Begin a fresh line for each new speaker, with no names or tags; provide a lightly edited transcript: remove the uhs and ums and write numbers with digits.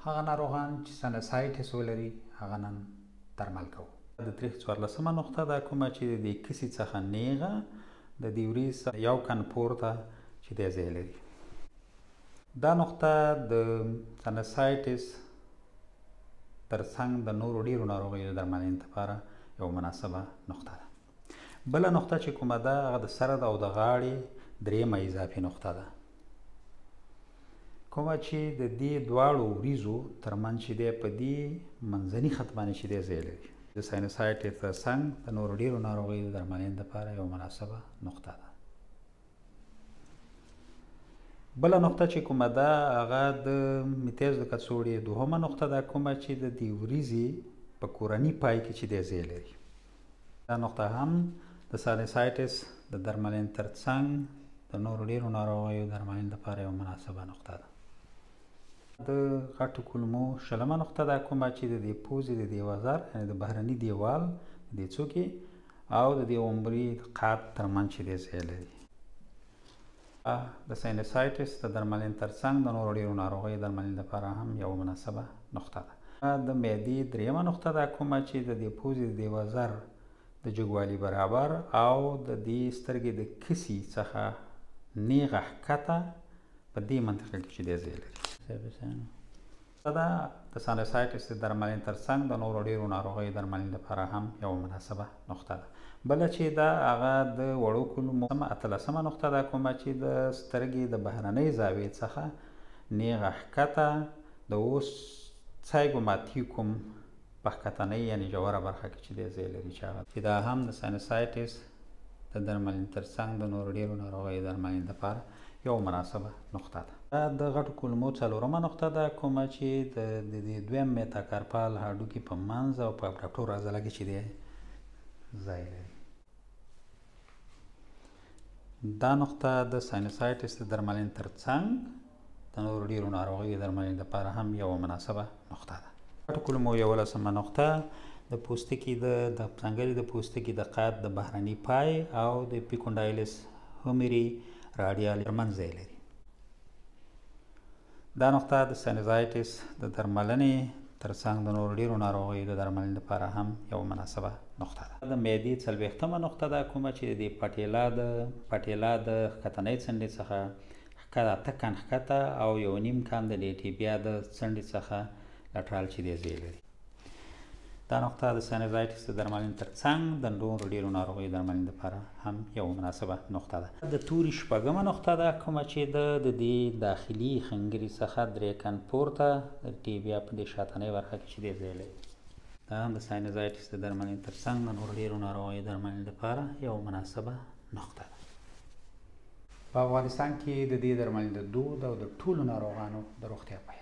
هغه ناروغان چې sinusitis ولري هغه نن درمل کوو. د تریخ 14مه نقطه ده کومه چې د دې کسي څخه نیغه د دې وریځ یو کن پورته چې دی ځای لري. دا نقطه د sinusitis ترڅنګ د نورو ډیرو ناروغیو د درملنې لپاره یو مناسبه نقطه ده. بله نقطه چې کومه ده هغه د سر او د غاړې درېیمه اضافي نقطه ده کومه چې د دې دواړو وریځو ترمنځ چې دی په دې منځني خط باندې چې دی ځای لري. د sinusitis ترڅنګ د نورو ډیرو ناروغیو د درملنې لپاره یو مناسبه نقطه ده. بله نقطه چې کومه ده هغه د میتیز د کڅوړې دوهمه نقطه ده کومه چې د دې وریځې په کورني پای کې چې دی ځای لري. دا نقطه هم د sinusitis د درملنې ترڅنګ د نورو ډیرو ناروغیو درملنې لپاره یو مناسبه نقطه ده. د غټو کولمو 20مه نقطه ده کومه چې د دې پوزې د دې وزر یعنې د بهرني دیوال د دې څوکې او د دې عمري قد ترمنځ چې دی ځای لري. د sinusitis د درملنې ترڅنګ د نورو ډیرو ناروغیو درملنې لپاره هم یوه مناسبه نقطه ده. د معدې درېیمه نقطه ده کومه چې د دې پوزې د دې وزر د جګوالي برابر او د دې سترګې د کسي څخه نیغه ښکته په دې منطقه کې چې دی ځای لري. دا د sinusitis د درملنې ترڅنګ د نورو ډیرو ناروغیو درملنې لپاره هم یوه مناسبه نقطه ده. بله چې ده هغه د وړو کولمو 18مه نقطه ده کومه چې د سترګې د بهرنۍ زاویې څخه نیغه ښکته د os zygomaticum په ښکتنۍ یعنې ژوره برخه کې چې دی ځای لري چې هغه چې دا هم د sinusitis د درملنې ترڅنګ د نورو ډیرو ناروغیو درملنې لپاره یو مناسبه نقطه ده. د غټو کولمو 4مه نقطه ده کومه چې د دې دویم metacarpal هډوکي په منځ او په abductor عضله کې چې دی ځای لري. دا نقطه د sinusitis د درملنې ترڅنګ د نورو ډیرو ناروغیو درملنې لپاره هم یوه مناسبه نقطه ده. غټو کولمو 11مه نقطه د پوستکي د څنګلې د پوستکي د قد د بهرني پای او د epicondylus humeri radial ترمنځ ځای لري. دا نقطه د sinusitis د درملنې ترڅنګ د نورو ډیرو ناروغیو د درملنې لپاره هم یوه مناسبه نقطه ده. د معدې 40مه نقطه ده کومه چې د patella د ښکتنۍ څنډې څخه ښکته 8 کن ښکته او 1.5 کن د tibia د څنډې څخه lateral چې دی ځای لري. دا نقطه د sinusitis د درملنې ترڅنګ د نورو ډیرو ناروغیو درملنې لپاره هم یوه مناسبه نقطه ده. د توري 6مه نقطه ده کومه چې د دې داخلي خنګري څخه 3 کن پورته د tibia په دې شاتنۍ برخه کې چې دی ځای لري. دا هم د sinusitis د درملنې ترڅنګ د نورو ډیرو ناروغیو درملنې لپاره یوه مناسبه نقطه ده. په افغانستان کې د دې درملنې د دود او د ټولو ناروغانو د روغتیا په